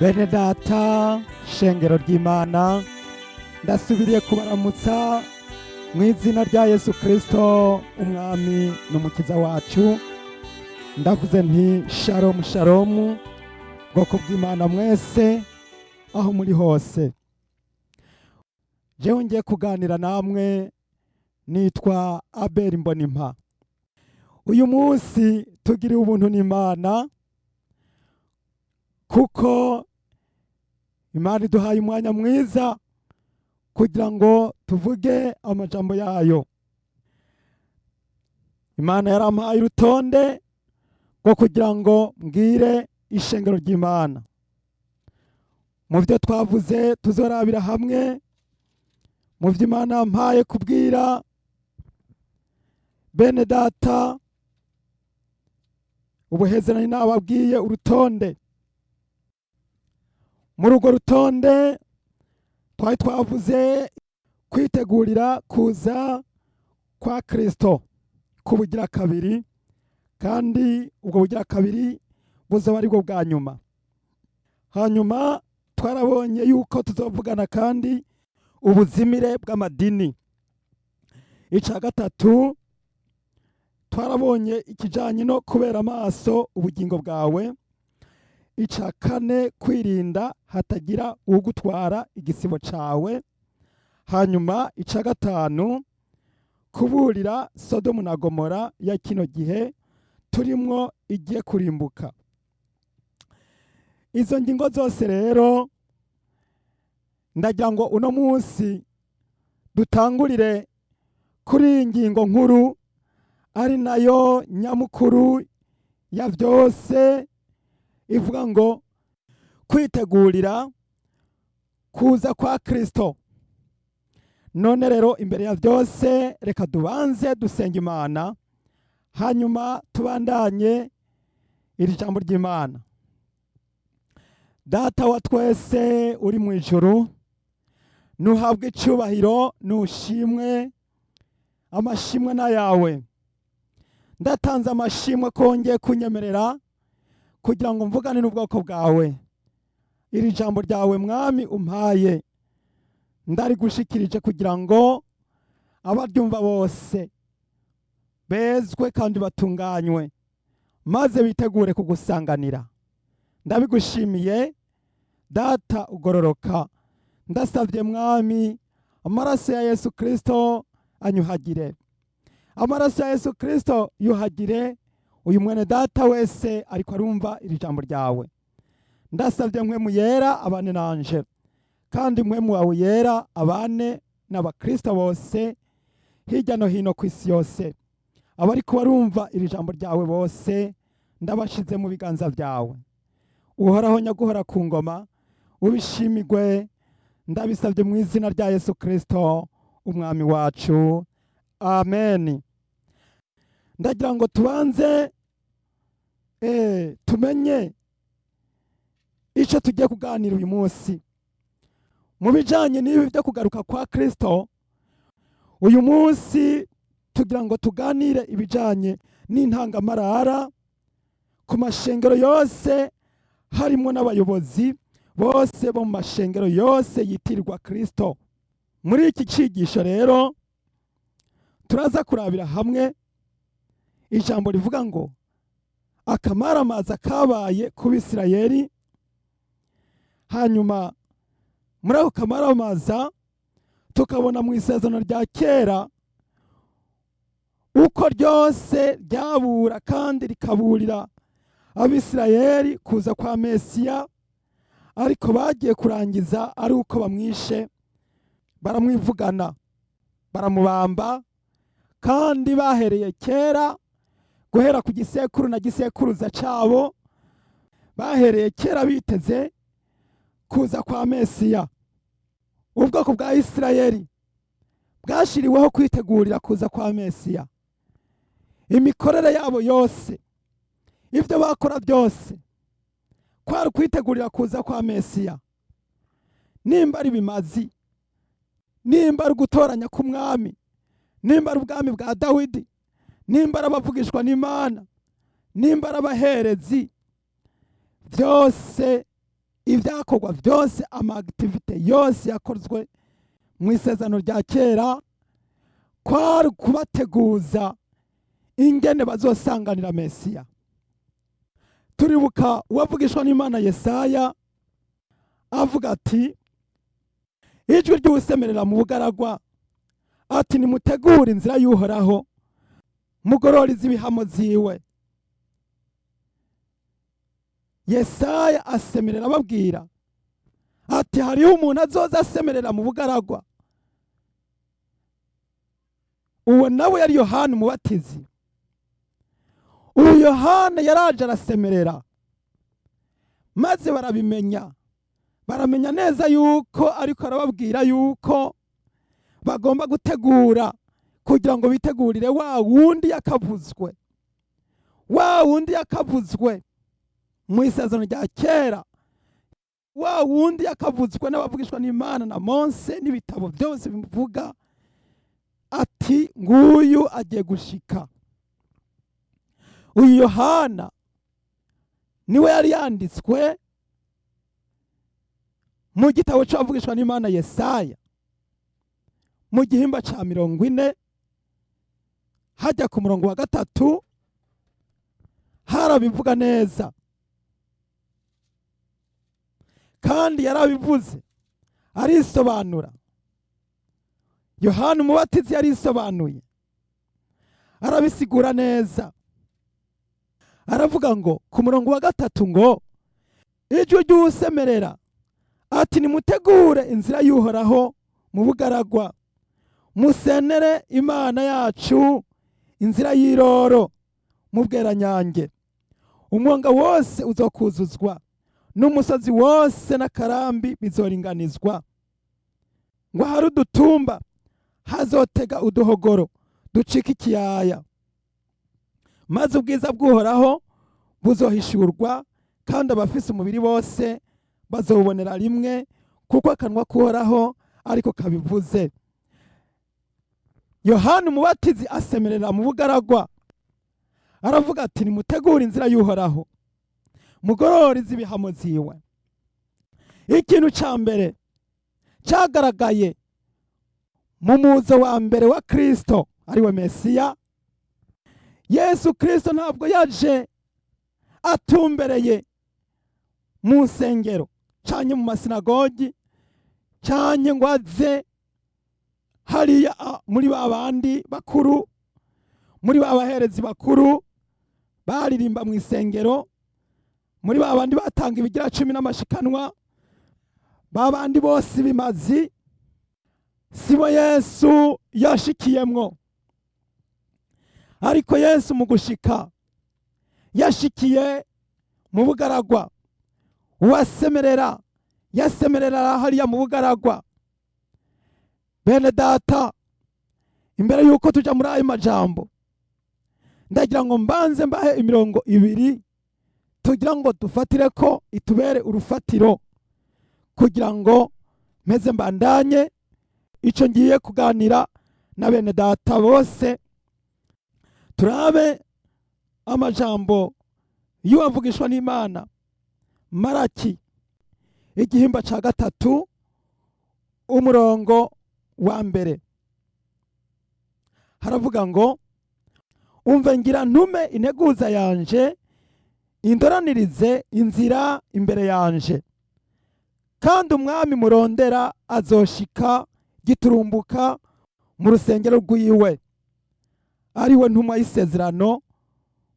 Bene data, shengero ry'Imana, ndasubiriye kubaramutsa mu izina rya Yesu Kristo, Umwami n'Umukiza wacu. Ndavuze nti shalomu shalomu, bwoko bw'Imana mwese aho muri hose. Jewe ngiye kuganira namwe nitwa Abel Mbonimpa. Uyu munsi tugiriwe ubuntu n'Imana, kuko Imana iduhaye umwanya mwiza kugira ngo tuvuge amajambo yayo. Imana yarampaye urutonde rwo kugira ngo mbwire ishengero ry'Imana. Mu byo twavuze tuzorabira hamwe, mu byo Imana yampaye kubwira bene data, ubuhezerani nababwiye urutonde. Muri urwo rutonde twari twavuze kwitegurira kuza kwa Kristo kubugira kabiri, kandi ubwo bugira kabiri buzaba aribwo bwa nyuma. Hanyuma twarabonye yuko tuzovugana kandi ubuzimire bw'amadini. Icya gatatu, twarabonye ikijanye no kubera amaso ubugingo bwawe. Icya kane, kwirinda hatagira ugutwara igisibo cawe. Hanyuma icya gatanu, kuburira Sodomu na Gomora ya kino gihe turimwo igiye kurimbuka. Izo ngingo zose rero ndagira ngo uno munsi dutangurire kuri iyi ngingo nkuru, ari nayo nyamukuru ya byose, ivuga ngo kwitegurira kuza kwa Kristo. None rero, imbere ya byose, reka dubanze dusenga Imana, hanyuma tubandanye iri jambo ry'Imana. Data wa twese uri mu ijuru, nuhabwe icyubahiro, nushimwe, amashimwe n'ayawe. Ndatanze amashimwe ko wongeye kunyemerera kugira ngo mvugane n'ubwoko bwawe. Iri jambo ryawe, Mwami, umpaye, ndarigushikirije kugira ngo abaryumva bose bezwe kandi batunganywe, maze bitegure kugusanganira. Ndabigushimiye, Data ugororoka. Ndasabye, Mwami, amaraso ya Yesu Kristo anyuhagire, amaraso ya Yesu Kristo yuhagire uyu mwene data wese ariko arumva iri jambo ryawe. Ndasabye Mpwemu Yera abane nanje, kandi Mpwemu wawe Yera abane n'abakristo bose hirya no hino ku isi yose. Abariko barumva iri jambo ryawe bose ndabashize mu biganza byawe. Uhoraho nyaguhora ku ngoma, ubishimigwe. Ndabisabye mu izina rya Yesu Kristo, Umwami wacu, amen. Ndagira ngo tubanze tumenye icyo tugiye kuganira uyu munsi mu bijyanye n'ibi byo kugaruka kwa Kristo. Uyu munsi tugira ngo tuganire ibijyanye n'intangamarara ku mashengero yose, harimo n'abayobozi bose bo mu mashengero yose yitirirwa Kristo. Muri iki cyigisho rero turaza kurabira hamwe ijambo rivuga ngo akamaramaza kabaye ku Bisirayeli. Hanyuma muri ako kamaramaza tukabona mu Isezerano rya Kera uko ryose ryabura kandi rikaburira Abisirayeli kuza kwa Mesiya, ariko bagiye kurangiza ari uko bamwishe, baramwivugana, baramubamba, kandi bahereye kera, guhera ku gisekuru na gisekuruza cyabo, bahereye kera biteze kuza kwa Mesiya. Ubwoko bwa Isirayeli bwashyiriweho kwitegurira kuza kwa Mesiya. Imikorere yabo yose, ibyo bakora byose, kwari kwitegurira kuza kwa Mesiya. Nimba ari bimazi, nimba ari gutoranya k'umwami, nimba ari ubwami bwa Dawidi, nimba ari abavugishwa n'Imana, nimba ari abaherezi, byose Ibyakorwa byose, ama activités yose yakozwe mu Isezerano rya Kera, kwari kubateguza ingene bazosanganira Mesiya. Turibuka uwavugishwa n'Imana Yesaya avuga ati: "Ijwi ry'uwusemerera mu bugaragwa," ati: "Nimutegure inzira y'Uhoraho, mugororeze ibihamo ziwe." Yesaya asemerera ababwira ati: "Hariho umuntu azoza asemerera mu bugaragwa." Uwo nawe yari Yohana Umubatizi. Uyu Yohana yaraje arasemerera, maze barabimenya, baramenya neza yuko ariko arababwira yuko bagomba gutegura kugira ngo bitegurire wa wundi yakavuzwe, wa wundi yakavuzwe mu Isezerano rya Kera, wa wundi yakavuzwe n'abavugishwa n'Imana na Mose n'ibitabo byose bivuga ati: "Nguyu agiye gushika." Uyu Yohana niwe yari yanditswe mu gitabo cy'abavugishwa n'Imana Yesaya mu gihimba cya 40, hajya ku murongo wa 3, harabivuga neza, kandi yarabivuze arisobanura. Yohana Umubatizi yarisobanuye, arabisigura neza. Aravuga ngo ku murongo wa 3 ngo: "Ijwi ry'uwusemerera," ati: "Nimutegure inzira y'Uhoraho mu bugaragwa, musenere Imana yacu inzira y'iroro mu bweranyange. Umwonga wose uzokuzuzwa, n'umusozi wose n'akarambi bizoringanizwa." Ngo ahari udutumba hazotega uduhogoro ducika ikiyaya, maze ubwiza bw'Uhoraho buzohishurwa, kandi abafise umubiri bose bazobonera rimwe, kuko akanwa k'Uhoraho ariko kabivuze. Yohana Umubatizi asemerera mu bugaragwa, aravuga ati: "Nimutegure inzira y'Uhoraho, mugororeze ibihamo ziwe." Ikintu cya mbere cyagaragaye mu muzo wa mbere wa Kristo, ariwe Mesiya Yesu Kristo, ntabwo yaje atumbereye mu nsengero cyane, mu masinagogi cyane, ngo aze hariya muri ba bandi bakuru, muri ba baherezi bakuru baririmba mu isengero, muri ba bandi batanga ibigira cumi n'amashikanwa, ba bandi bose bimazi. Sibo Yesu yashikiyemwo. Ariko Yesu mu gushika yashikiye mu bugaragwa. Uwasemerera yasemerera hariya mu bugaragwa. Bene Data, imbere yuko tuja muri ayo majambo, ndagira ngo mbanze mbahe imirongo ibiri tugira ngo dufatire ko itubere urufatiro, kugira ngo mpeze mbandanye icyo ngiye kuganira na bene Data bose. Turabe amajambo y'uwavugishwa n'Imana Maraki, igihimba cya 3, umurongo wa 1. Haravuga ngo: "Umve, ngira ntume integuza yanje indoranirize inzira imbere yanje, kandi umwami murondera azoshika giturumbuka mu rusengero rwiwe, ariwe ntumwa y'isezerano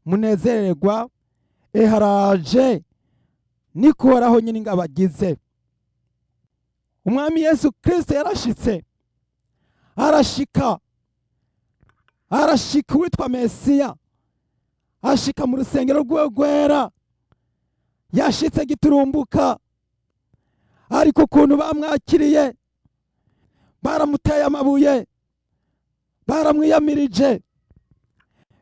munezererwa. Eharaje, niko Uhoraho nyine abagize." Umwami Yesu Kirisito yarashitse, arashika, arashika, uwitwa Mesiya ashika mu rusengero rwiwe rwera. Yashitse giturumbuka, ariko ukuntu bamwakiriye, baramuteye amabuye, baramwiyamirije.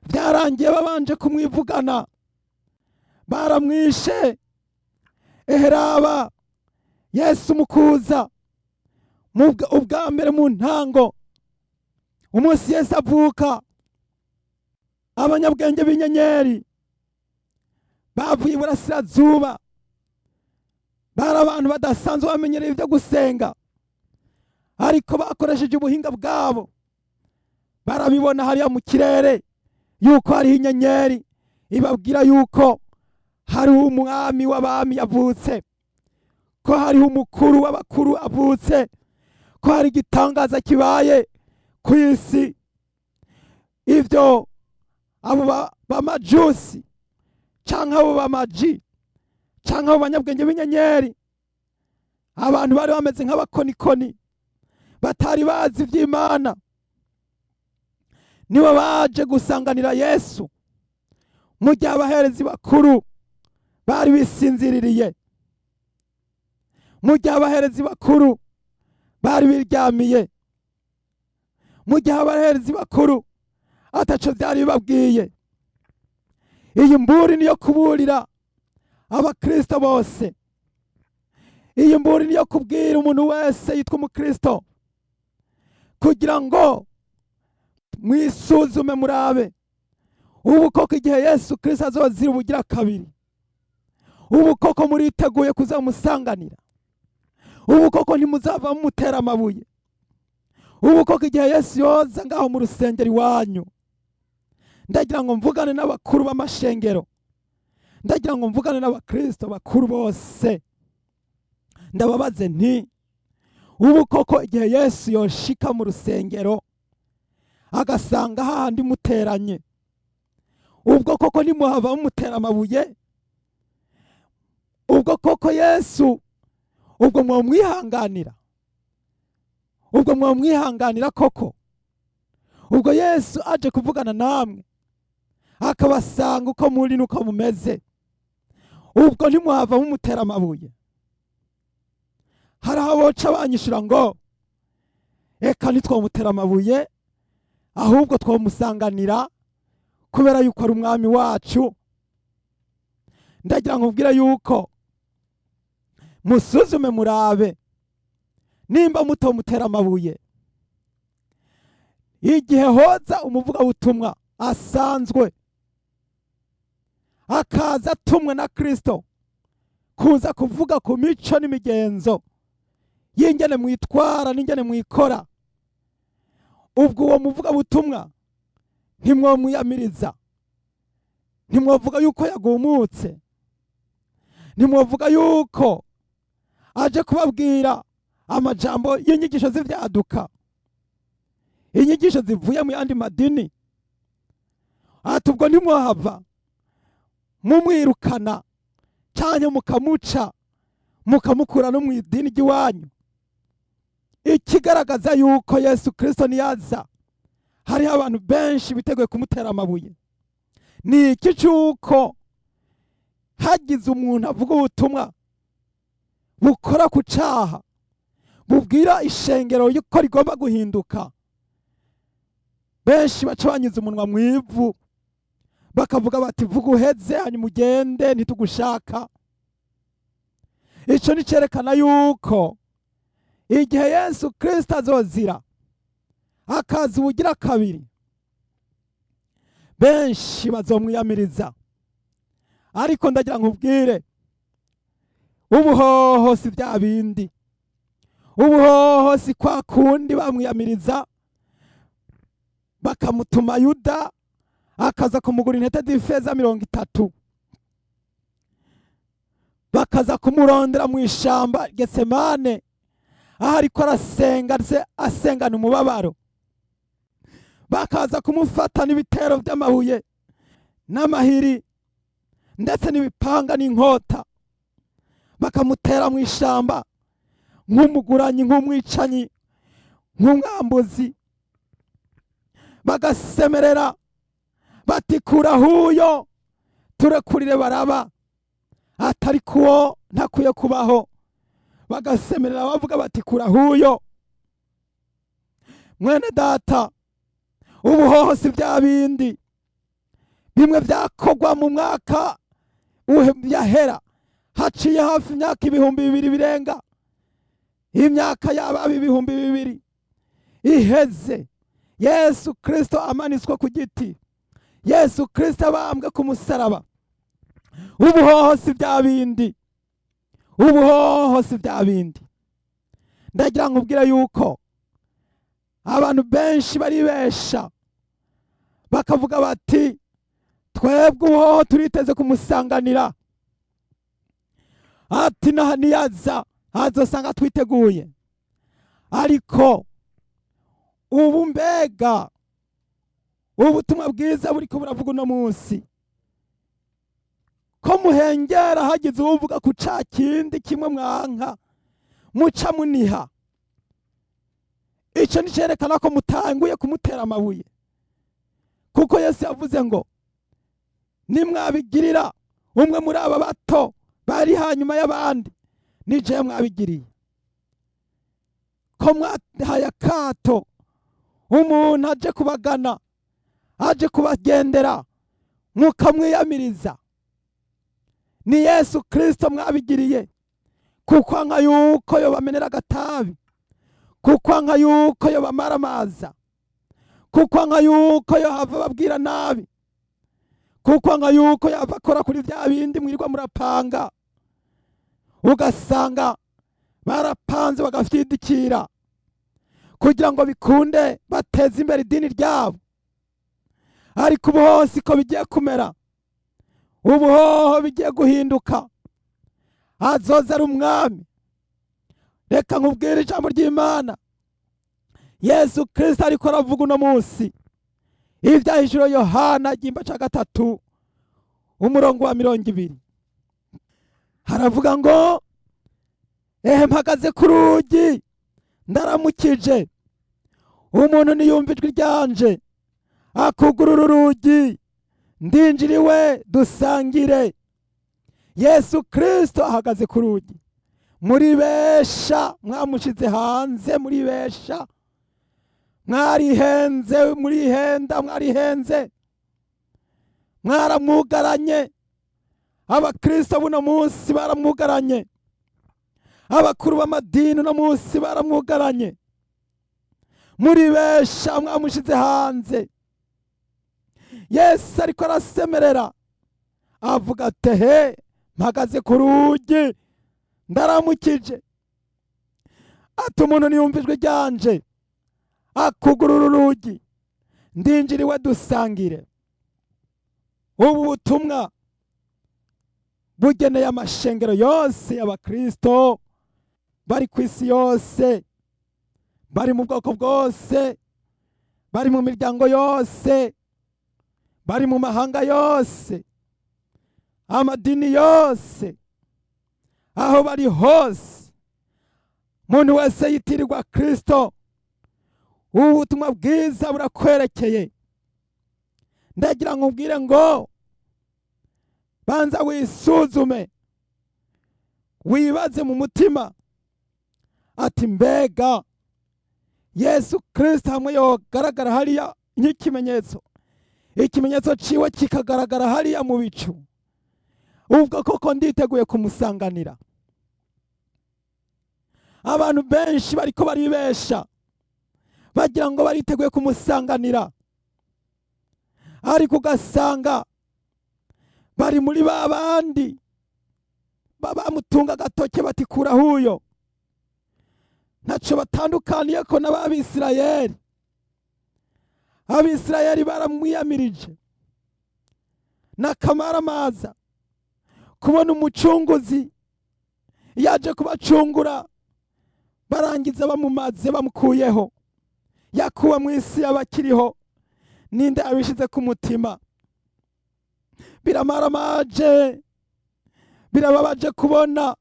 Byarangiye babanje kumwivugana, baramwishe. Eheraba Yesu mukuza ubwa mbere mu ntango, umunsi Yesu avuka, abanyabwenge b'inyenyeri bavuye iburasirazuba. Bari abantu badasanzwe bamenyereye ibyo gusenga, ariko bakoresheje ubuhinga bwabo barabibona hariya mu kirere yuko hariho inyenyeri ibabwira yuko hariho umwami w'abami yavutse, ko hariho umukuru w'abakuru avutse, ko hari igitangaza kibaye ku isi. Ibyo abo bamajusi cyangwa abo bamaji cyangwa abo banyabwenge b'inyenyeri, abantu bari bameze nk'abakonikoni batari bazi iby'Imana, nibo baje gusanganira Yesu mu gihe abaherezi bakuru bari bisinziririye, mu gihe abaherezi bakuru bari biryamiye, mu gihe abaherezi bakuru ataco byari bibabwiye. Iyi mburi niyo kuburira abakristo bose. Iyi mburi niyo kubwira umuntu wese yitwa umukristo kugira ngo mwisuzume, murabe ubu koko igihe Yesu Kristo azozira ubugira kabiri, ubu koko muriteguye kuzamusanganira? Ubu koko ntimuzava mumutera amabuye? Ubu koko igihe Yesu yoza ngaho mu rusengero iwanyu? Ndagira ngo mvugane n'abakuru b'amashengero, ndagira ngo mvugane n'abakristo bakuru bose, ndababaze nti: ubu koko igihe Yesu yoshika mu rusengero agasanga hahandi muteranye, ubwo koko ntimuhava mumutera amabuye? Ubwo koko Yesu ubwo mwomwihanganira? Ubwo mwomwihanganira koko? Ubwo Yesu aje kuvugana namwe akabasanga uko muri n'uko mumeze, ubwo ntimuhava mumutera amabuye? Hari aho boca banyishura ngo: eka, ntitwamutera amabuye, ahubwo twamusanganira kubera yuko ari umwami wacu. Ndagira ngo ubwire yuko musuzume, murabe nimba mutomutera amabuye. Igihe hoza umuvugabutumwa asanzwe akaza atumwe na Kristo kuza kuvuga ku mico n'imigenzo y'ingene mwitwara n'ingene mwikora, ubwo uwo muvugabutumwa ntimwomwiyamiriza? Ntimwovuga yuko yagumutse? Ntimwovuga yuko aje kubabwira amajambo y'inyigisho z'ivyaduka, inyigisho zivuye mu yandi madini? Ati ubwo ntimwohava mumwirukana canke mukamuca, mukamukura no mu idini ry'iwanyu? Ikigaragaza yuko Yesu Kristo niyaza hariho abantu benshi biteguye kumutera amabuye ni iki? Cy'uko hagize umuntu avuga ubutumwa bukora ku caha, bubwira ishengero yuko rigomba guhinduka, benshi baca banyuze umunwa mu ivu, bakavuga bati: vuga uheze, hanyuma ugende, ntitugushaka. Ico ni cerekana yuko igihe Yesu Kristo azozira akaza ubugira kabiri, benshi bazomwiyamiriza. Ariko ndagira nkubwire, ubuhoho si bya bindi, ubuhoho si kwa kundi bamwiyamiriza bakamutuma Yuda akaza kumugura intete z'ifeza 30, bakaza kumurondera mu ishamba Getsemane aho ariko arasenga, ndetse asengana umubabaro, bakaza kumufata n'ibitero by'amabuye n'amahiri ndetse n'ibipanga n'inkota, bakamutera mu ishamba nk'umuguranyi, nk'umwicanyi, nk'umwambuzi, bagasemerera bati: kura huyo, turekurire Baraba, atari kuwo ntakwiye kubaho. Bagasemerera bavuga bati: kura huyo. Mwene data, ubuhoho si bya bindi bimwe byakogwa mu mwaka yahera, haciye hafi imyaka 2000 birenga, imyaka yababa 2000 iheze Yesu Kristo amanitswe ku giti, Yesu Kristo abambwe ku musaraba. Ubuhoho si bya bindi. Ubu hoho si bya bindi. Ndagira ngo ubwire yuko abantu benshi baribesha bakavuga bati twebwe ubu turiteze kumusanganira, ati naha niyaza azosanga twiteguye. Ariko ubu mbega ubutumwa bwiza buriko buravuga uno munsi ko muhengera hagize uwuvuga ku ca kindi kimwe mwanka muca muniha, ico nicerekana ko mutanguye kumutera amabuye, kuko Yesu yavuze ngo nimwabigirira umwe muri aba bato bari hanyuma y'abandi, nije mwabigiriye. Ko mwahaye akato umuntu aje kubagana, aje kubagendera, mukamwiyamiriza, ni Yesu Kristo mwabigiriye, kuko nka yuko yobamenera agatabi, kuko nka yuko yobamaramaza, kuko nka yuko yohava babwira nabi, kuko nka yuko yava akora kuri bya bindi mwirirwa murapanga, ugasanga barapanze bagafyidikira kugira ngo bikunde bateze imbere idini ryabo. Ariko ubu hose ko bigiye kumera, ubu hoho bigiye guhinduka, azoza ari umwami. Reka nkubwire ijambo ry'Imana Yesu Kristo ariko aravuga uno munsi, Ivyahishuriwe Yohana igihimba ca 3 umurongo wa 20, haravuga ngo ehe mpagaze ku rugi ndaramukije, umuntu niyumva ijwi ryanje akugurura urugi, ndinjiriwe dusangire. Yesu Kristo ahagaze ku rugi. Muri besha mwamushize hanze, muri besha mwarihenze, murihenda, mwarihenze, mwaramwugaranye. Abakristo buno munsi baramwugaranye, abakuru b'amadini uno munsi baramwugaranye. Muri besha mwamushize hanze. Yesu ariko arasemerera avuga ati he mpagaze ku rugi ndaramukije, ati umuntu niyumva ijwi ryanje akugurura urugi, ndinjiriwe dusangire. Ubu butumwa bugeneye amashengero yose y'abakristo bari ku isi yose, bari mu bwoko bwose, bari mu miryango yose, bari mu mahanga yose, amadini yose, aho bari hose, umuntu wese yitirirwa Kristo, ubu butumwa bwiza burakwerekeye. Ndagira ngo ubwire ngo banza wisuzume, wibaze mu mutima ati mbega Yesu Kristo hamwe yogaragara hariya nk'ikimenyetso, ikimenyetso ciwe kikagaragara hariya mu bicu, ubwo koko nditeguye kumusanganira? Abantu benshi bariko baribesha bagira ngo bariteguye kumusanganira, ariko ugasanga bari muri ba bandi bamutunga agatoke bati kura huyo, ntaco batandukaniye ko n'ababisirayeli. Abisirayeli baramwiyamirije n'akamaramaza kubona umucunguzi yaje kubacungura, barangiza bamumaze bamukuyeho, yakuwe mu isi y'abakiriho. Ninde abishize ku mutima? Biramaramaje, birababaje kubona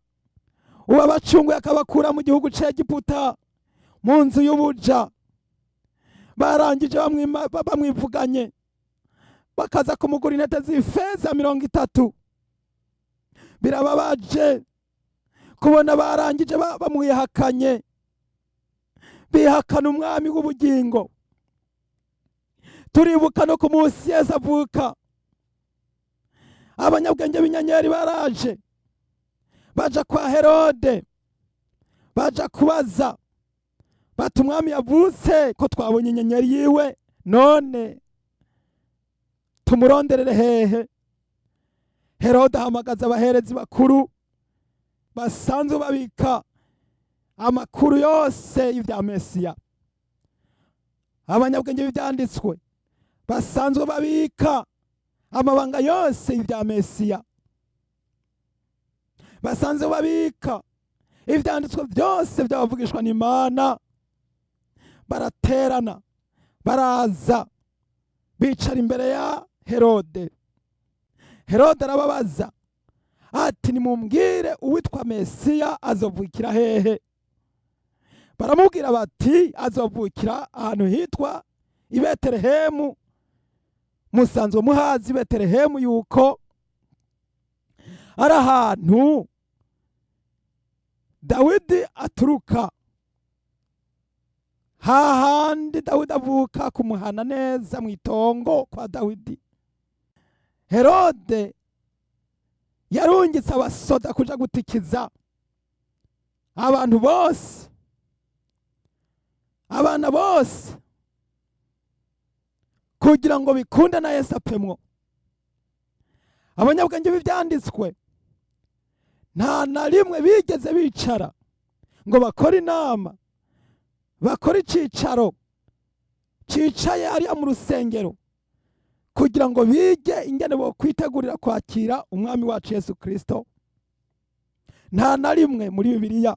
uwabacunguye akabakura mu gihugu c'Egiputa mu nzu y'ubuja, barangije bamwivuganye, bakaza kumugura intete z'ifeza 30. Birababaje kubona barangije bamwihakanye, bihakana umwami w'ubugingo. Turibuka no ku munsi Yesu avuka, abanyabwenge b'inyenyeri baraje baja kwa Herode, baja kubaza bati umwami yavutse ko twabonye inyenyeri yiwe, none tumuronderere hehe? Herode ahamagaza abaherezi bakuru Basanzwe babika amakuru yose y'ibya Mesiya, abanyabwenge b'ibyanditswe basanzwe babika amabanga yose y'ibya Mesiya, basanzwe babika ibyanditswe byose by'abavugishwa n'Imana, baraterana, baraza bicara imbere ya Herode. Herode arababaza ati: "Nimumbwire, uwitwa Mesiya azovukira hehe?" Baramubwira bati: "Azovukira ahantu hitwa i Betelehemu." Musanzwe muhazi Betelehemu yuko ari ahantu Dawidi aturuka, hahandi Dawidi avuka, kumuhana neza mu itongo kwa Dawidi. Herode yarungitse abasoda kuja gutikiza abantu bose, abana bose, kugira ngo bikunde na Yesu apemwo. Abanyabwenge b'ibyanditswe nta na rimwe bigeze bicara ngo bakore inama, bakore icicaro cicaye hariya mu rusengero kugira ngo bige ingene bo kwitegurira kwakira Umwami wacu Yesu Kristo. Nta na rimwe muri Bibiliya,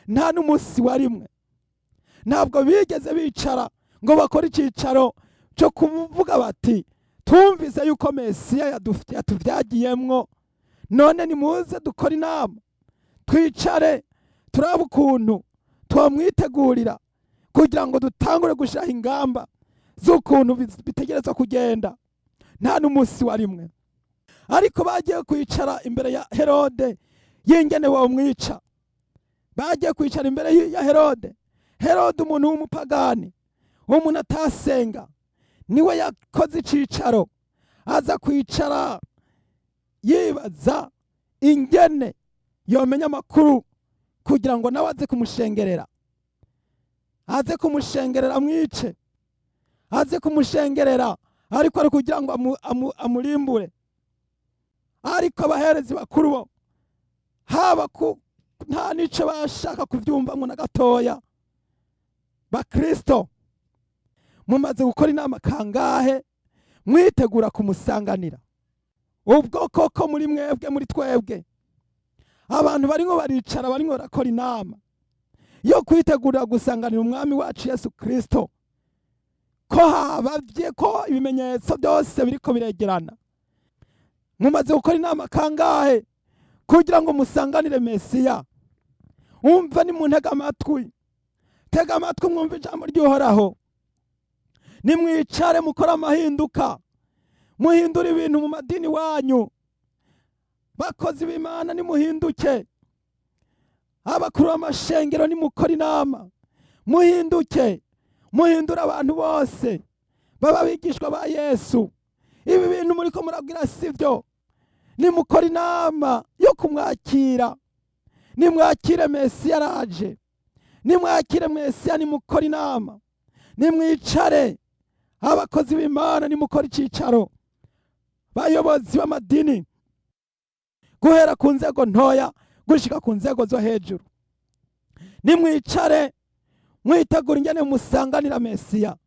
nta n'umunsi wa rimwe, ntabwo bigeze bicara ngo bakore icicaro cyo kuvuga bati: "Twumvise yuko Mesiya yatuvyagiyemwo, none nimuze dukore inama, twicare turabe ukuntu twamwitegurira kugira ngo dutangure gushyiraho ingamba z'ukuntu bitegerezwa kugenda." Nta n'umunsi wa rimwe. Ariko bagiye kwicara imbere ya Herode y'ingene bamwica. Bagiye kwicara imbere ya Herode. Herode, umuntu w'umupagani, umuntu atasenga, niwe yakoze icicaro, aza kwicara yibaza ingene yomenya amakuru kugira ngo nawe aze kumushengerera, aze kumushengerera amwice, aze kumushengerera, ariko ari kugira ngo amurimbure. Ariko abaherezi bakuru bo haba ku nta n'ico bashaka kuvyumvamwo na gatoya. Bakristo, mumaze gukora inama kangahe mwitegura kumusanganira? Ubwo koko muri mwebwe, muri twebwe, abantu barimwo baricara, barimwo barakora inama yo kwitegurira gusanganira Umwami wacu Yesu Kristo, ko habavye ko ibimenyetso byose biriko biregerana, mumaze gukora inama kangahe kugira ngo musanganire Mesiya? Umva, nimuntega amatwi, tega amatwi mwumve ijambo ry'Uhoraho. Nimwicare mukore amahinduka, muhindure ibintu mu madini wanyu. Bakozi b'Imana, nimuhinduke. Abakuru b'amashengero, nimukore inama, muhinduke, muhindure abantu bose baba abigishwa ba Yesu. Ibi bintu muriko murabwira sibyo. Nimukore inama yo kumwakira. Nimwakire Mesiya, araje. Nimwakire Mesiya, nimukore inama, nimwicare. Abakozi b'Imana, nimukore icicaro. Bayobozi b'amadini, guhera ku nzego ntoya gushika ku nzego zo hejuru, nimwicare mwitegura ingene musanganira Mesiya.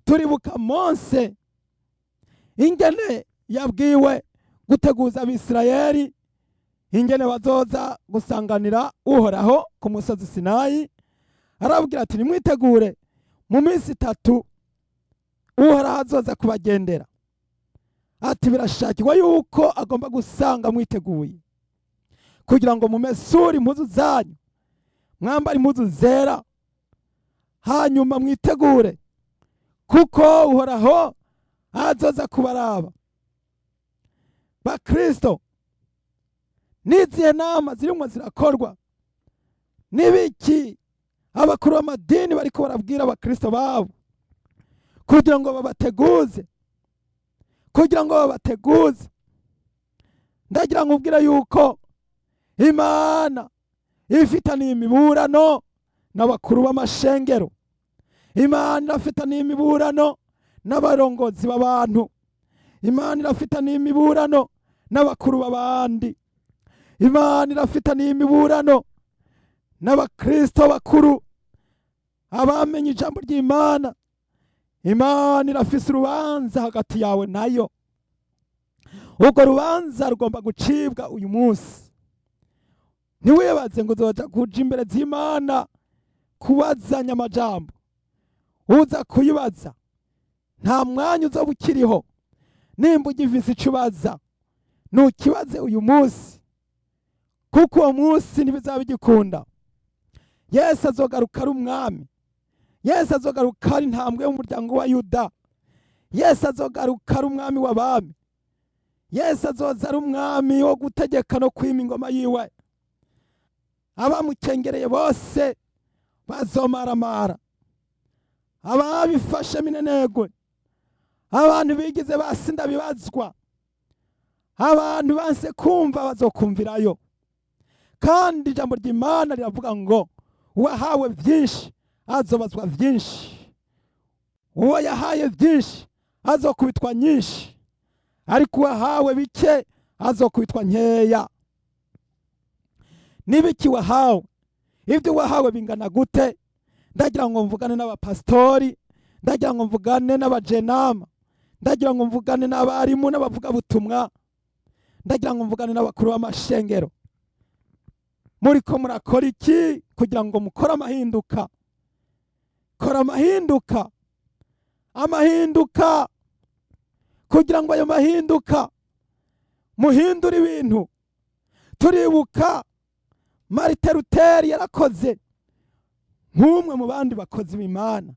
Turibuka Mose ingene yabwiwe guteguza Abisirayeli ingene bazoza gusanganira Uhoraho ku musozi Sinayi. Arababwira ati: "Nimwitegure, mu minsi 3 Uhoraho azoza kubagendera." Ati: "Birashakirwa yuko agomba gusanga mwiteguye kugira ngo mumesure impuzu zanyu, mwambare impuzu zera, hanyuma mwitegure kuko Uhoraho azoza kubaraba." Bakristo, n'izihe nama zirimo zirakorwa? N'ibiki abakuru b'amadini bariko barabwira abakristo babo kugira ngo babateguze, kugira ngo babateguze? Ndagira ngo ubwire yuko Imana ifitaniye imiburano n'abakuru b'amashengero. Imana irafitaniye imiburano n'abarongozi b'abantu. Imana irafitaniye imiburano n'abakuru b'abandi. Imana irafitaniye imiburano n'abakristo bakuru, abamenye ijambo ry'Imana. Imana irafise urubanza hagati yawe nayo. Urwo rubanza rugomba gucibwa uyu munsi. Ntiwibaze ngo uzoja kuja imbere z'Imana kubazanya amajambo. Uza kuyibaza nta mwanya uzoba ukiriho. Nimba ugifise ico ubaza, ntukibaze uyu munsi, kuko uwo munsi ntibizaba bigikunda. Yesu azogaruka ari umwami. Yesu azogaruka ari intambwe y'umuryango wa Yuda. Yesu azogaruka ari umwami w'abami. Yesu azoza ari umwami wo gutegeka no kwima ingoma yiwe. Abamukengereye bose bazomaramara, ababifashe minenegwe, abantu bigize basinda bibazwa, abantu banse kumva bazokumvirayo. Kandi ijambo ry'Imana riravuga ngo uwahawe byinshi azobazwa byinshi, uwo yahaye byinshi azokubitwa nyinshi, ariko uwahawe bike azokubitwa nkeya. N'ibiki wahawe? Ibyo wahawe bingana gute? Ndagira ngo mvugane n'abapasitori, ndagira ngo mvugane n'abajenama, ndagira ngo mvugane n'abarimu n'abavugabutumwa, ndagira ngo mvugane n'abakuru b'amashengero. Muriko murakora iki kugira ngo mukore amahinduka? Kora amahinduka, amahinduka, kugira ngo ayo mahinduka muhindure ibintu. Turibuka Martin Luther yarakoze nk'umwe mu bandi bakozi b'Imana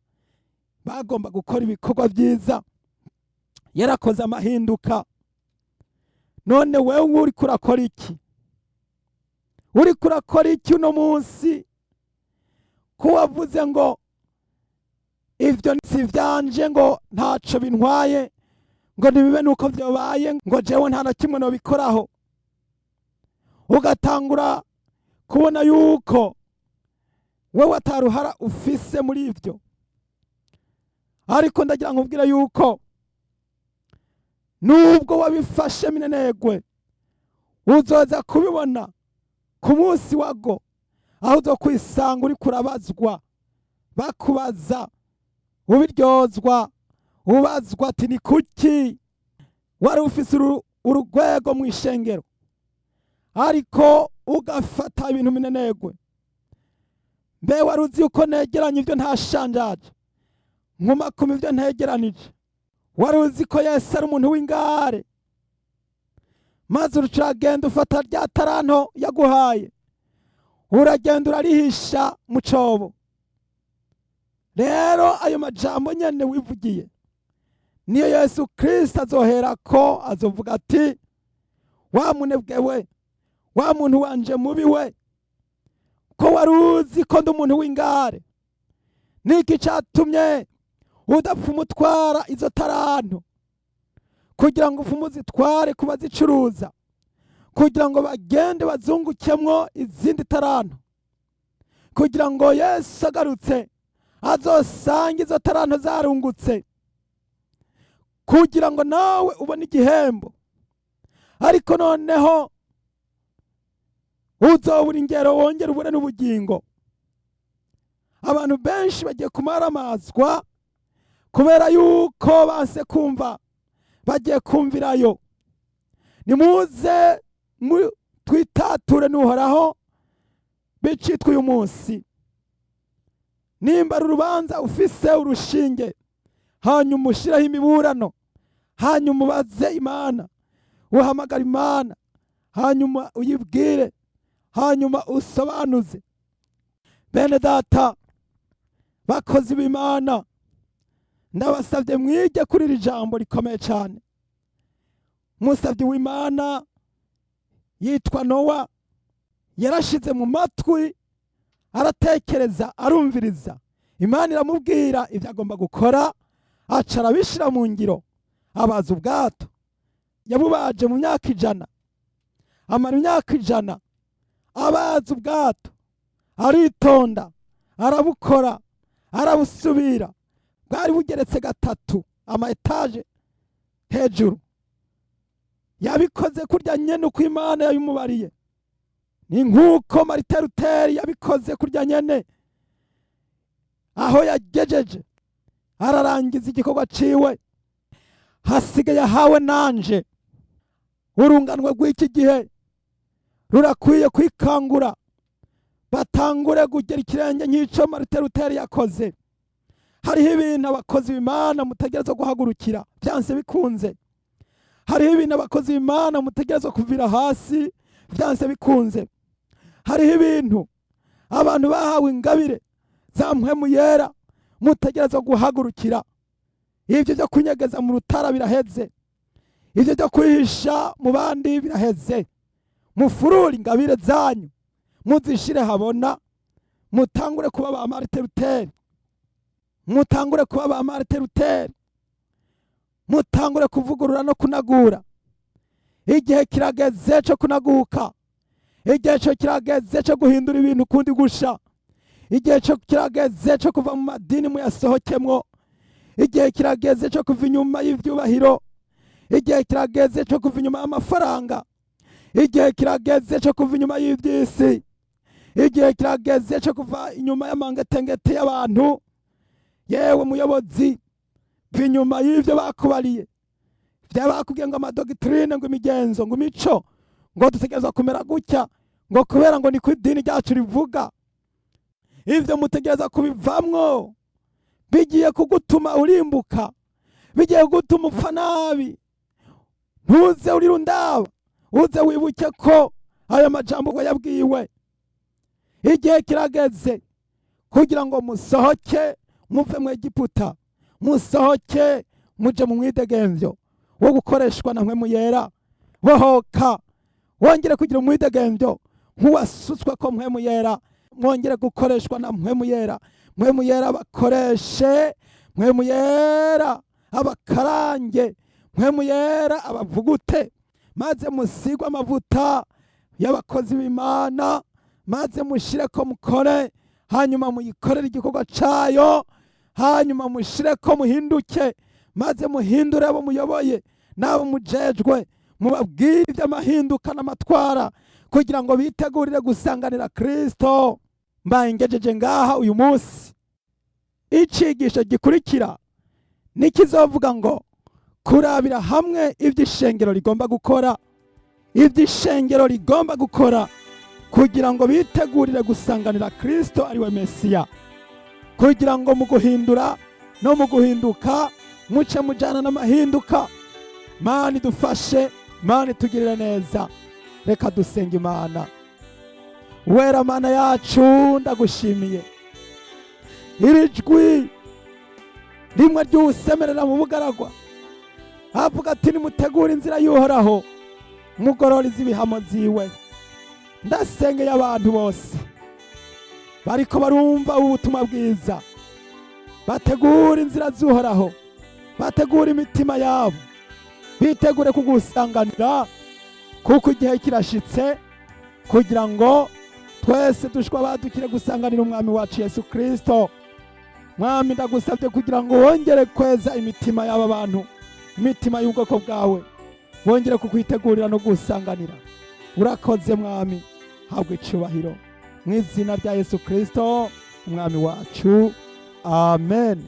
bagomba gukora ibikorwa byiza, yarakoze amahinduka. None wewe uriko urakora iki? Uriko urakora iki uno munsi? Ko wavuze ngo ivyo si ivyanje, ngo ntaco bintwaye, ngo ntibibe nuko vyobaye, ngo jewe nta na kimwe nobikoraho, ugatangura kubona yuko wewe ataruhara ufise muri ivyo. Ariko ndagira nkubwira yuko nubwo wabifashe minenegwe, uzoza kubibona ku munsi wago, aho uzokwisanga uriko urabazwa, bakubaza, ubiryozwa, ubazwa ati ni kuki wari ufise urugwego mu ishengero ariko ugafata ibintu minenegwe? Mbe wari uzi yuko negeranye ibyo ntashanjaje, nkumakuma ibyo ntegeranije? Wari uzi ko Yesu ari umuntu w'ingare, maze uragenda ufata rya taranto yaguhaye, uragenda urarihisha mu cobo. Rero ayo majambo nyene wivugiye niyo Yesu Kristo azoherako azovuga ati wa munebwe we, wa muntu wanje mubi we, ko wari uzi ko ndi umuntu w'ingare, niki catumye udapfa umutwara izo taranto kugira ngo upfume uzitware ku bazicuruza, kugira ngo bagende bazungukemwo izindi taranto, kugira ngo Yesu agarutse azosange izo taranto zarungutse, kugira ngo nawe ubone igihembo. Ariko noneho uzobura ingero, wongere ubure n'ubugingo. Abantu benshi bagiye kumaramazwa kubera yuko banse kumva, bagiye kumvirayo. Nimuze twitature n'Uhoraho bicitwa uyu munsi. Nimba ari urubanza ufise, urushinge, hanyuma ushireho imiburano, hanyuma ubaze Imana, uhamagara Imana, hanyuma uyibwire, hanyuma usobanuze. Bene data, bakozi b'Imana, ndabasabye mwige kuri iri jambo rikomeye cyane. Umusabyi w'Imana yitwa Nowa yarashize mu matwi, aratekereza, arumviriza. Imana iramubwira ibyo agomba gukora, aca arabishyira mu ngiro, abaza ubwato. Yabubaje mu myaka 100, amara imyaka 100 abaza ubwato, aritonda, arabukora, arabusubira. Bwari bugeretse 3, ama etaje hejuru. Yabikoze kurya nyene uko Imana yabimubariye. Ni nk'uko Martin Luther yabikoze kurya nyene, aho yagejeje ararangiza igikorwa ciwe. Hasigaye ahawe nanje. Urunganwe rw'iki gihe rurakwiye kwikangura, batangure kugera ikirenge nk'ico Martin Luther yakoze. Hariho ibintu abakozi b'Imana mutegerezwa guhagurukira vyanse bikunze. Hariho ibintu abakozi b'Imana mutegerezwa kuvira hasi vyanse bikunze. Hariho ibintu abantu bahawe ingabire za Mpwemu Yera mutegerezwa guhagurukira. Ibyo byo kunyegeza mu rutara biraheze, ibyo byo kwihisha mu bandi biraheze. Mufurure ingabire zanyu, muzishire habona, mutangure kuba ba Martin Luther, mutangure kuba ba Martin Luther, mutangure kuvugurura no kunagura. Igihe kirageze cyo kunaguka, igihe cyo kirageze cyo guhindura ibintu ukundi gusha, igihe cyo kirageze cyo kuva mu madini muyasohokemwo, igihe kirageze cyo kuva inyuma y'ivyubahiro, igihe kirageze cyo kuva inyuma y'amafaranga, igihe kirageze cyo kuva inyuma y'ivy'isi, igihe kirageze cyo kuva inyuma y'amangetengete y'abantu. Yewe muyobozi, va inyuma y'ivyo bakubariye, vya bakubwiye ngo amadoctrine, ngo imigenzo, ngo imico, ngo dutegerezwa kumera gutya, ngo kubera ngo niko idini ryacu rivuga. Ivyo mutegereza kubivamwo. Bigiye kugutuma urimbuka, bigiye kugutuma upfa nabi. Ntuze urira undaba, uze wibuke ko ayo majambo wayabwiwe. Igihe kirageze kugira ngo musohoke muve mu Egiputa, musohoke muje mu mwidegemvyo wo gukoreshwa na Mpwemu Yera. Bohoka, wongere kugira umwidegemvyo nk'uwasutswe ko Mpwemu Yera, mwongere gukoreshwa na Mpwemu Yera. Mpwemu Yera abakoreshe, Mpwemu Yera abakarange, Mpwemu Yera abavugute, maze musigwe amavuta y'abakozi b'Imana, maze mushire ko mukore, hanyuma muyikorere igikorwa cayo, hanyuma mushire ko muhinduke, maze muhindure abo muyoboye n'abo mujejwe, mubabwire iby'amahinduka n'amatwara kugira ngo bitegurire gusanganira Kristo. Mbaye ngejeje ngaha uyu munsi. Icigisho gikurikira nikizovuga ngo kurabira hamwe iby'ishengero rigomba gukora, iby'ishengero rigomba gukora kugira ngo bitegurire gusanganira Kristo ariwe Mesiya, kugira ngo mu guhindura no mu guhinduka muce mujana n'amahinduka. Mana idufashe, Mana itugirire neza. Reka dusenga Imana. Wera Mana yacu, ndagushimiye iri jwi rimwe ry'uwusemerera mu bugaragwa, avuga ati: "Nimutegure inzira y'Uhoraho, mugororeze ibihamo ziwe." Ndasengeye abantu bose bariko barumva ubu butumwa bwiza, bategura inzira z'Uhoraho, bategura imitima yabo, bitegure kugusanganira, kuko igihe kirashitse kugira ngo twese dushwa badukire gusanganira Umwami wacu Yesu Kristo. Mwami, ndagusabye kugira ngo wongere kweza imitima y'aba bantu, imitima y'ubwoko bwawe, wongere kukwitegurira no gusanganira. Urakoze Mwami, habwa icubahiro mu izina rya Yesu Kristo Umwami wacu, amen.